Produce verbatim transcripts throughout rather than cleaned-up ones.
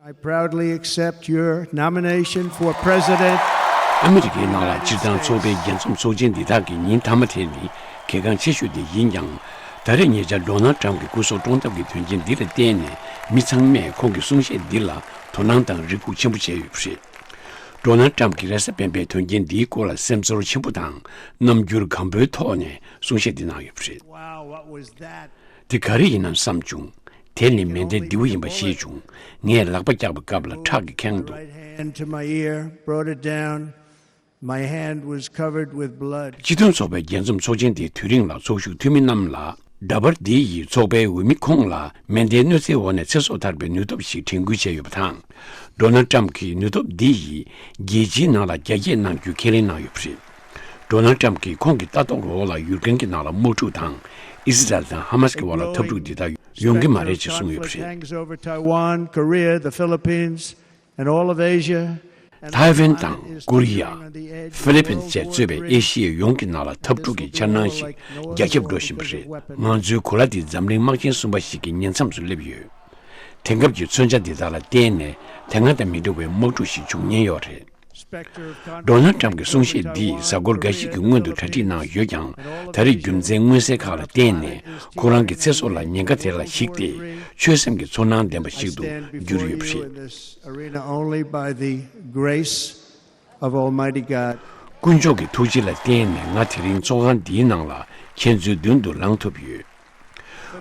I proudly accept your nomination for president. ཨ་མི་རི་ཀའི་ནང་ལ་སྤྱིར་བཏང་ཚོགས་པའི་རྒྱལ་འཛོམས་ཚོགས་ཆེན་འདི་དག་གི་ཉིན་མཐའ་མ་དེ་ནི་གལ་འགངས་ཆེ་ཤོས་དེ་ཡིན་ཀྱང་། ད་རེས་ཉེ་ཆར་ཌོ་ནལ་ཊམ་གྱི་སྐུ་སྲོག་བཀྲོངས་ཐབས་ཀྱི་དོན་རྐྱེན་འདི་ལ་བརྟེན་ནས་མི་ཚང་མས་ཁོང་གི་གསུང་བཤད་འདི་ལ་དོ་སྣང་དང་རེ་སྒུག་ཆེན་པོ་བྱས་ཡོད་པ་རེད། ཌོ་ནལ་ཊམ་གྱི་རེས་གཟའ་སྤེན་པའི་དོན་རྐྱེན་འདིའི་སྐོར་ལ་སེམས་ཚོར་ཆེན་པོ་དང་རྣམ་འགྱུར་སྒམ་པོའི་ཐོག་ནས་གསུང་བཤད་འདི་གནང་ཡོད་པ་རེད། Wow, what was that? དེ་ག་རེ་ཡིན་ནམ་བསམ་བྱུང་། དེ་ནི་མེ་མདའི་མདེའུ་ཡིན་པ་ཤེས་བྱུང་། ངས་ལག་པ་བཀྱགས་པའི་སྐབས་ལ་ཁྲག་གིས་ཁེངས་འདུག Right hand to my ear, brought it down. My hand was covered with blood. སྤྱི་མཐུན་ཚོགས་པའི་རྒྱལ་འཛོམས་ཚོགས་ཆེན་དེའི་དུས་རིང་ལ་ཚོགས་ཞུགས་འཐུས་མི་རྣམས་ལ། འདྲ་པར་འདི་ཡིས་ཚོགས་པའི་འོས་མི་ཁོང་ལ་མེ་མདའི་གནོད་འཚེའི་འོག་ནས་ཚེ་སྲོག་ཐར་པའི་ནུས་སྟོབས་ཤིག་དྲན་སྐུལ་བྱས་ཡོད་པ་དང་། ཌོ་ནལ་ཊམ་གྱིས་ནུས་སྟོབས་འདི་ཡིས་རྒྱལ་སྤྱིའི་ནང་ལ་རྒྱ་སྐྱེད་གནང་རྒྱུ་ཁས་ལེན་གནང་ཡོད་པ་རེད། ཌོ་ནལ་ཊམ་གྱིས་ཁོང་གི་ལྟ་རྟོག་འོག་ལ་ཡུལ་ཁན་གྱི་ནང་ལ་དམག་འཁྲུག་དང་། ཨི་སི་རལ་དང་ཧ་མ་སི་གི་བར་ལ་འཐབ་འཁྲུག་འདི་དག་ཡོང་གི་མ་རེད་ཅེས་གསུངས་ཡོད་པ་རེད། Over Taiwan, Korea, the Philippines, and all of Asia. ཐའེ་ཝན་དང་ཀོ་རི་ཡ། ཧྥི་ལི་པིན་བཅས་གཙོས་པའི་ཨེ་ཤི་ཡའི་ཡོངས་ཀྱི་ནང་ལ་འཐབ་འཁྲུག་གི་འཆར་སྣང་ཞིག་རྒྱ་ཁྱབ་འགྲོ་བཞིན་པ་རེད། ང་ཚོའི་གོ་ལ་འདི་འཛམ་གླིང་དམག་ཆེན་གསུམ་པ་ཞིག་གི་ཉེ་མཚམས་སུ་སླེབས་ཡོད། དེང་སྐབས་ཀྱི་མཚོན་ཆ་འདི་དག་ལ་བརྟེན་ནས་དེ་སྔ་དང་མི་འདྲ་བའི་དམག་འཁྲུག་ཞིག་འབྱུང་ཉེན་ཡོད་རེད། ཌོ་ནལ་ཊམ་གྱི་གསུང་བཤད་འདིས་གཟའ་འཁོར་འགའ་ཞིག་གི་སྔོན་དུ་གྲ་སྒྲིག་གནང་ཡོད་ཀྱང་། ད་རེས་རྒྱུ་མཚན་མངོན་གསལ་ཁག་ལ་བརྟེན་ནས་ཁོ་རང་གི་ཚེ་སྲོག་ལ་ཉེན་ཁ་དེ་ལ་གཞིགས་ཏེ་ཆོད་སེམས་ཀྱི་ཚོར་སྣང་ལྡན་པ་ཞིག་ཏུ་གྱུར་ཡོད་པ་རེད། This arena only by the grace of Almighty God. དཀོན་མཆོག་གི་ཐུགས་རྗེ་ལ་བརྟེན་ནས་ང་དེ་རིང་ཚོགས་ཁང་འདིའི་ནང་ལ་ཁྱེད་ཚོའི་མདུན་དུ་ལངས་ཐུབ་ཡོད།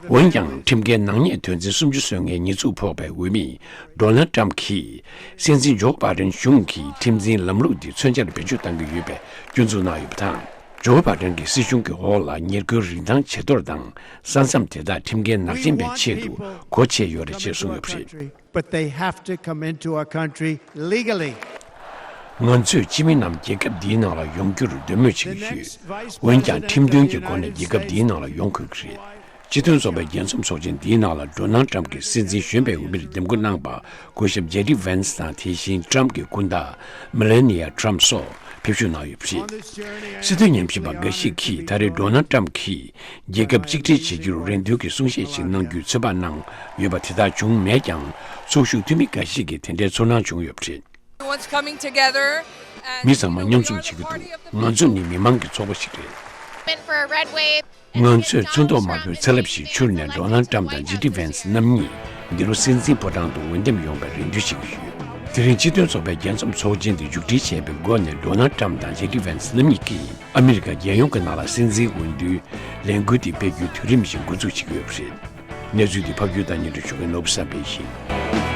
འོན་ཀྱང་ཁྲིམས་འགལ་ནག་ཉེས་དོན་ཚན་སུམ་ཅུ་སོ་ལྔའི་ཉེས་འཛུགས་ཕོག་པའི་འོས་མི་ཌོ་ནལ་ཊམ་གྱིས་སྲིད་འཛིན་ཇོ་བྷ་ཌེན་གཞུང་གིས་ཁྲིམས་འཛིན་ལམ་ལུགས་འདི་མཚོན་ཆར་བེད་སྤྱོད་གཏང་གི་ཡོད་པའི་སྐྱོན་འཛུགས་གནང་ཡོད་པ་དང་། ཇོ་བྷ་ཌེན་གྱི་སྲིད་གཞུང་གི་འོག་ལ་ཉེར་མཁོའི་རིན་ཐང་ཇེ་མཐོར་དང་ས་མཚམས་དེ་དག་ཁྲིམས་འགལ་ནག་ཅན་པའི་ཆེད་དུ་སྒོ་ཕྱེ་ཡོད་རེད་ཅེས་གསུངས་ཡོད་པ་རེད། But they have to come into our country legally. ང་ཚོས་སྤྱི་མི་རྣམས་རྒྱལ་ཁབ་འདིའི་ནང་ལ་ཡོང་རྒྱུར་འདོད་མོས་བྱེད་ཀྱི་ཡོད། འོན་ཀྱང་ཁྲིམས་མཐུན་གྱི་སྒོ་ནས་རྒྱལ་ཁབ་འདིའི་ནང་ལ་ཡོང་དགོས་ཀྱི་རེད། སྤྱི་མཐུན་ཚོགས་པའི་རྒྱལ་འཛོམས་ཚོགས་ཆེན་འདིའི་ནང་ལ་ཌོ་ནལ་ཊམ་གྱིས་སྲིད་འཛིན་གཞོན་པའི་འོས་མིར་འདེམས་བསྐོ་གནང་པ་སྐུ་ཞབས་ཇེ་ཌི་ཝན་སི་དང་དེ་བཞིན་ཊམ་གྱི་སྐུ་ཟླ་མེ་ལེ་ནི་ཡ་ཊམ་སོགས་ཕེབས་ཞུགས་གནང་ཡོད་པ་རེད། སྲིད་དོན་ཉམས་ཞིབ་པ་འགའ་ཞིག་གིས་ད་རེས་ཌོ་ནལ་ཊམ་གྱིས་རྒྱལ་ཁབ་གཅིག་སྒྲིལ་བྱེད་རྒྱུར་རེ་འདུན་གྱི་གསུང་བཤད་ཞིག་གནང་རྒྱུའི་ཚོད་དཔག་གནང་ཡོད་པ་དེ་དག་བྱུང་མེད་ཀྱང་། ཚོགས་ཞུགས་འཐུས་མི་འགའ་ཞིག་གིས་དེ་འདྲའི་ཚོར་སྣང་བྱུང་ཡོད་པ་རེད། Everyone's coming together. And, མི་ཚང་མ་you know, མཉམ་we འཛོམས་are the བྱེད་ཀྱི་འདུག party of the ང་ཚོ་ནི་མི་མང་གི་ཚོགས་པ་ཞིག་རེད། Movement for a red wave. And མང་ཚོས་ཚོན་མདོག་དམར་པོའི་ཚ་རླབས་ཤིག་འཕྱུར་ནས་ཌོ་ནལ་ཊམ་དང་ཇེ་ཌི་ཝན་སི་རྣམ་གཉིས་འདི་ལོ་སྲིད་འཛིན་ཕོ་བྲང་དུ་འོས་འདེམས་ཡོང་བའི་རེ་འདུན་བྱེད་ཀྱི་ཡོད། དེ་རིང་སྤྱི་མཐུན་ཚོགས་པའི་རྒྱལ་འཛོམས་ཚོགས་ཆེན་དེ་མཇུག་སྒྲིལ་བྱས་པའི་མགོ་ནས་ཌོ་ནལ་ཊམ་དང་ཇེ་ཌི་ཝན་སི་རྣམ་གཉིས་ཀྱིས་ཨ་མི་རི་ཀ་རྒྱལ་ཡོངས་ཀྱི་ནང་ལ་སྲིད་འཛིན་འོས་བསྡུའི་ལས་འགུལ་དེ་སྤེལ་རྒྱུའི་དུས་རིམ་ཞིག་འགོ་འཛུགས་བྱེད་ཀྱི་ཡོད་པ་རེད། གནས་ཚུལ་འདི་ཕབ་སྒྱུར་དང་སྙན་སྒྲོན་ཞུ་མཁན་ནོར་བུ་བསམ་འཕེལ་ཡིན།